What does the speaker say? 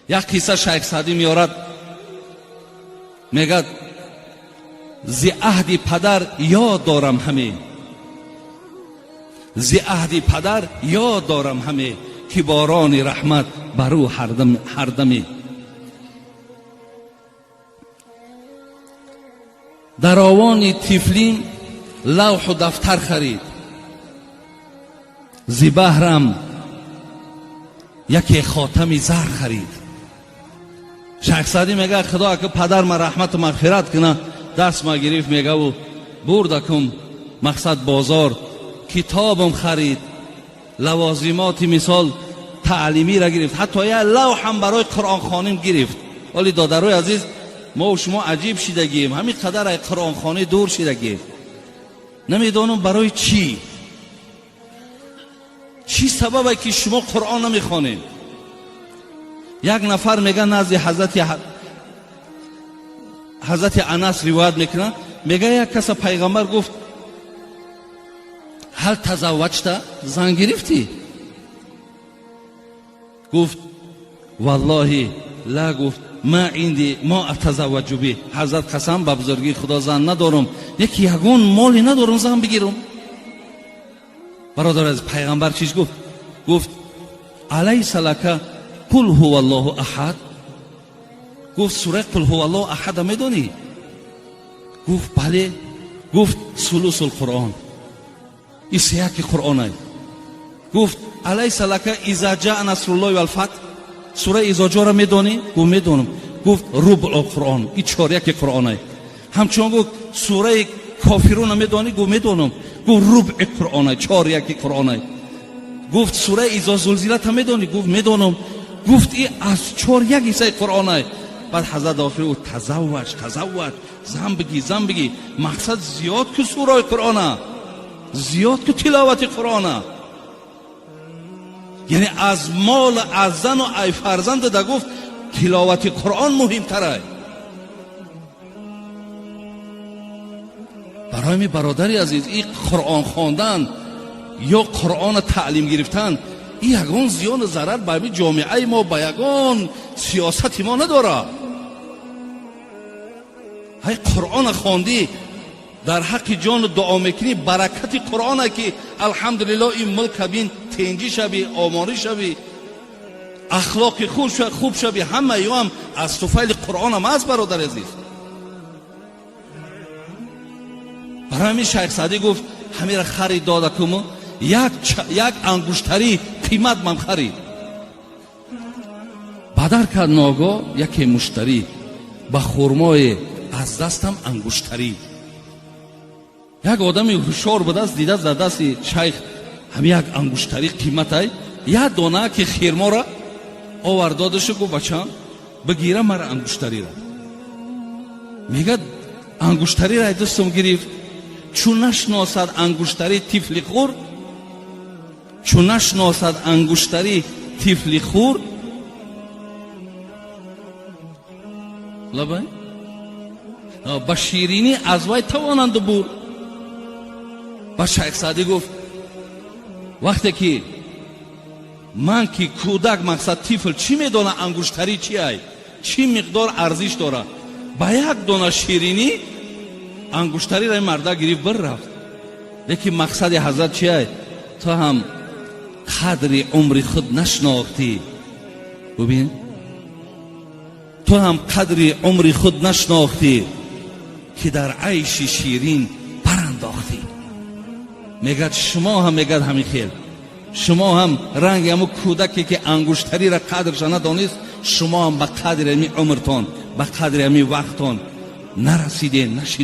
Як қисса Шайх Саъдӣ меорад, мегӯяд: зи аҳди падар ёд дорам ҳаме, зи аҳди падар ёд дорам ҳаме, ки борони раҳмат бар ӯ ҳардаме. Дар овони тифлим лавҳу дафтар харид, зи баҳрам яке хотами зар харид. Шайх Саъдӣ мегӯяд: худо ака падар ма раҳмату мағфират куна, даст ма гирифт, мегаву бурдакум мақсад бозор, китобам харид, лавозимоти мисол таълимиро гирифт, ҳатто як лавҳам барои қуръонхоним гирифт. Вале додарои азиз, мо шумо аҷиб шидагием, ҳамин қадар ай қуръонхонӣ дур шидагием. Намедонам барои чӣ, чӣ сабабе ки шумо қуръон намехонед. Як нафар мега назди ҳазрати Анас ривоят мекунад, мега як каса пайғамбар гуфт: ҳал тазавваҷта, зан гирифтӣ? Гуфт: валлоҳи ла, гуфт, ма инди мо атазавваҷу би. Ҳазрат, қасам ба бузургии Худо, зан надорам, яки ягон моле надорам зан бигирам. Бародар, аз пайғамбар чиш гуфт? Гуфт: алайса лака қул ҳува аллоҳу аҳад. Гуфт: сураи қул ҳува аллоҳу аҳада медонӣ? Гуфт: бале. Гуфт: сулусул қуръон, и сеяки қуръонай. Гуфт: алайса лака иза ҷаа насруллоҳи валфатҳ, сураи изоҷоро медонӣ? Гуфт: медонам. Гуфт: рубъу қуръон, и чоряки қуръонай. Ҳамчунон гуфт: сураи кофируна медонӣ? Гуфт: медонам. Гуфт: рубъи қуръонай, чоряки қуръонай. Гуфт: сураи изо зулзилата медонӣ? Гуфт: медонам. Гуфт: и аз чоряк ҳиссаи қуръонай. Баъд ҳазрат охир ӯ тазавваҷ, тазавваҷ, зан бигӣ, зан бигӣ. Мақсад зиёд ку сураи қуръона, зиёд ку тиловати қуръона, яъне аз мол, аз зану ай фарзанд да гуфт тиловати қуръон муҳимтарай. Барои ми бародари азиз, и қуръон хондан ё қуръона таълим гирифтан и ягон зиёну зарар ба ми ҷомеаи мо, ба ягон сиёсати мо надорад. Ҳай қуръона хондӣ, дар ҳаққи ҷону дуо мекунӣ, баракати қуръона ки алҳамдулиллоҳ ин мулка бин, тенҷӣ шавӣ, оморӣ шавӣ, ахлоқи хуб шавӣ, ҳама ёам аз туфайли қуръонам аст, бародари азиз. Барои ҳамин Шайх Саъдӣ гуфт: ҳамира харид додакуму як ангуштарӣ қимат ман харид. Бадар кард ногоҳ яке муштарӣ ба хурмое аз дастам ангуштарӣ. Як одами ҳушёр будааст, дидааст дар дасти шайх ҳами як ангуштарӣ қиматай, як дона ки хирмора овард, додашу гуфт: бачам, бигира мара ангуштарира. Мегӯяд: ангуштарира ай дастам гирифт, чун нашносад ангуштари тифли хурд, чун нашносад ангуштари тифли хурд, лабай ба ширинӣ аз вай тавонанду бурд. Ба Шайх Саъдӣ гуфт: вақте ки ман ки кӯдак, мақсад тифл, чӣ медона ангуштарӣ чи ай, чӣ миқдор арзиш дорад, ба як дона ширинӣ ангуштариро ин марда гирифт, бір рафт. Лекин мақсади ҳазрат чи ай? Ту ҳам қадри умри худ нашнохтӣ, бубин, ту ҳам қадри умри худ нашнохтӣ, ки дар айши ширин барандохтӣ. Мегӯяд шумо ҳам, мегӯяд ҳамин хел, шумо ҳам ранги ҳамун кӯдаке ки ангуштариро қадрша надонист, шумо ҳам ба қадри ҳамин умртон, ба қадри ҳамин вақтон нарасидед, нашид.